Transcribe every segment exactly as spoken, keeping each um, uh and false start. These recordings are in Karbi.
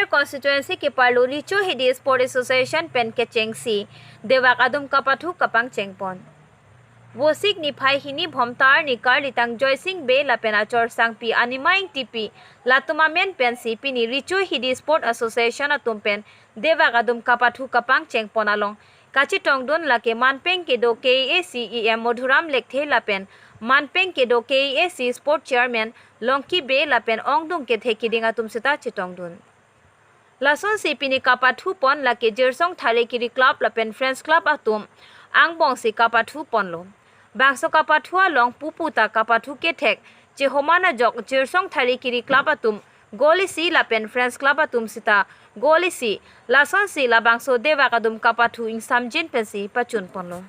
Constituency keparlo Richo Hidi Sport Association pen kechengsi devak adum kapathu kapangcheng pon. Vosik niphai hini Bhomta arni karlitang Joysing Bey lapen achor sangpi Anima Ingtipi latum amen pensi pini Richo Hidi Sport Association atum pen devak adum kapathu kapangcheng pon along kachetongdun lake manpeng kedo K A A C E M Madhuram Lekthe lapen manpeng kedo K A A C Sport Chairman Longki Bey lapen ongdung kethe kiding atum sita chetongdun. Lasonsi pini kapathu pon lake Jirsong Tharekiri Club lapen Friends Club atum angbongsi kapathu ponlo. Bangso kapathu along pupu ta kapathu kethek chehoman ajok Jirsong Tharekiri Club atum goal isi lapen Friends Club atum sita goal isi, lasonsi labangso devak adum kapathu ingsamjin pensi pachun ponlo.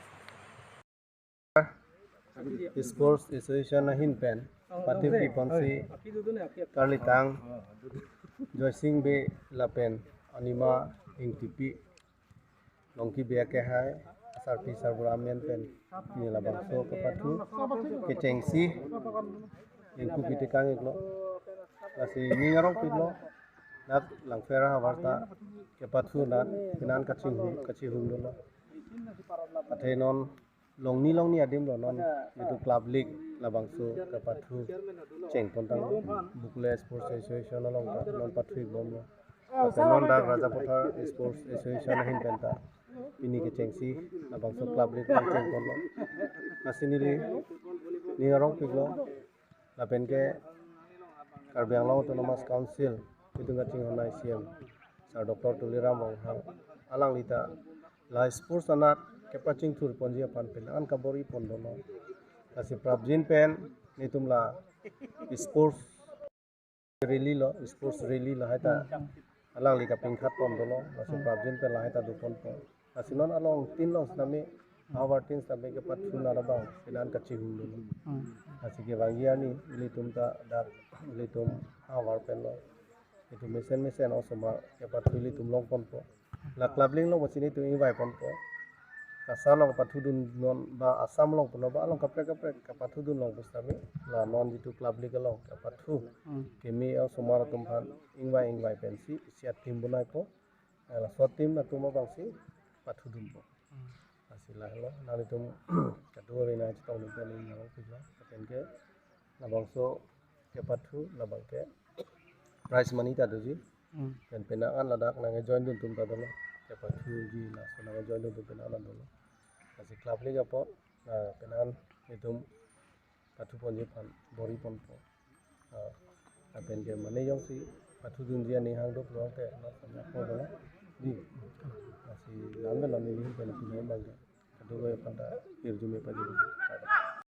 Sports Association ahin pen pati pi ponsi karlitang Joysing Bey lapen Anima Ingtipi Longki Bey akehai asarpi sarbura amen pen pini labangso kapathu kechengsi ingkupi tekang iklo. Lasi ning arong pilo, dak Langpher ahavar ta kapathu nat pinan kachinghu kachihung dolo. Athe non longni longni adim lo non itu Club League labangso kapathu cheng pon tanglo. Bukle Sports Association along ta non pathu bomlo. Athe non dak Rajapathar Sports Association ahin pen ta pini kechengsi labangso Club League cheng ponlo. Lasi neli ning arong pilo. Lapen ke Karbi Anglong Autonomous Council itum kachinghon C E M Sir Doctor Tuliram Ronghang alangli ta la sports anat kepachingthur ponji aphan pinan kabor-i pon dolo. Lasi prapjin pen netum la sports rally lo, sports rally lahai ta alangli kapingkhat pon dolo. Lasi prapjin pen lahai ta do ponpo. Lasi non along tin long sitame, ahavar tin sitame kepathu nat abang pinan kachihung dolo. Hmm. Lasi kevangji arni ilitum ta dak ilitum ahavar pen lo. Itum mesen mesen osomar kepathu ilitum long ponpo. La Club League along masi netum ingvai ponpo. Kasa along pathudun non ba Assam along punon ba along kaprek kaprek kapathudun long pusitame la non itu Club League along kapathu. Hmm. Keme osomar atum aphan ingvai ingvai pensi isi a-team bonaipo. Eh, laso a-team atum abangsi pathudunpo. Hmm. Lasi lahelo, nanglitum kadokave nangchetongdun pen ning arong pilo. Lapen ke labangso kepathu labang ke prize money ta doji. Hmm. Pen penang an ladak nangjoin dun atum ta dolo. Kepathuji laso nangjoin dun atum penang an dolo. Lasi Club League apot, ah, penang an itum pathu ponji aphan bor-i ponpo. Ah, lapen ke mane jongsi pathudunji aning hangduk lo te, na samya ko dolo. Di. Lasi lam dolo neli pen pini abang ke. Kadokave aphan ta hirjume pajir.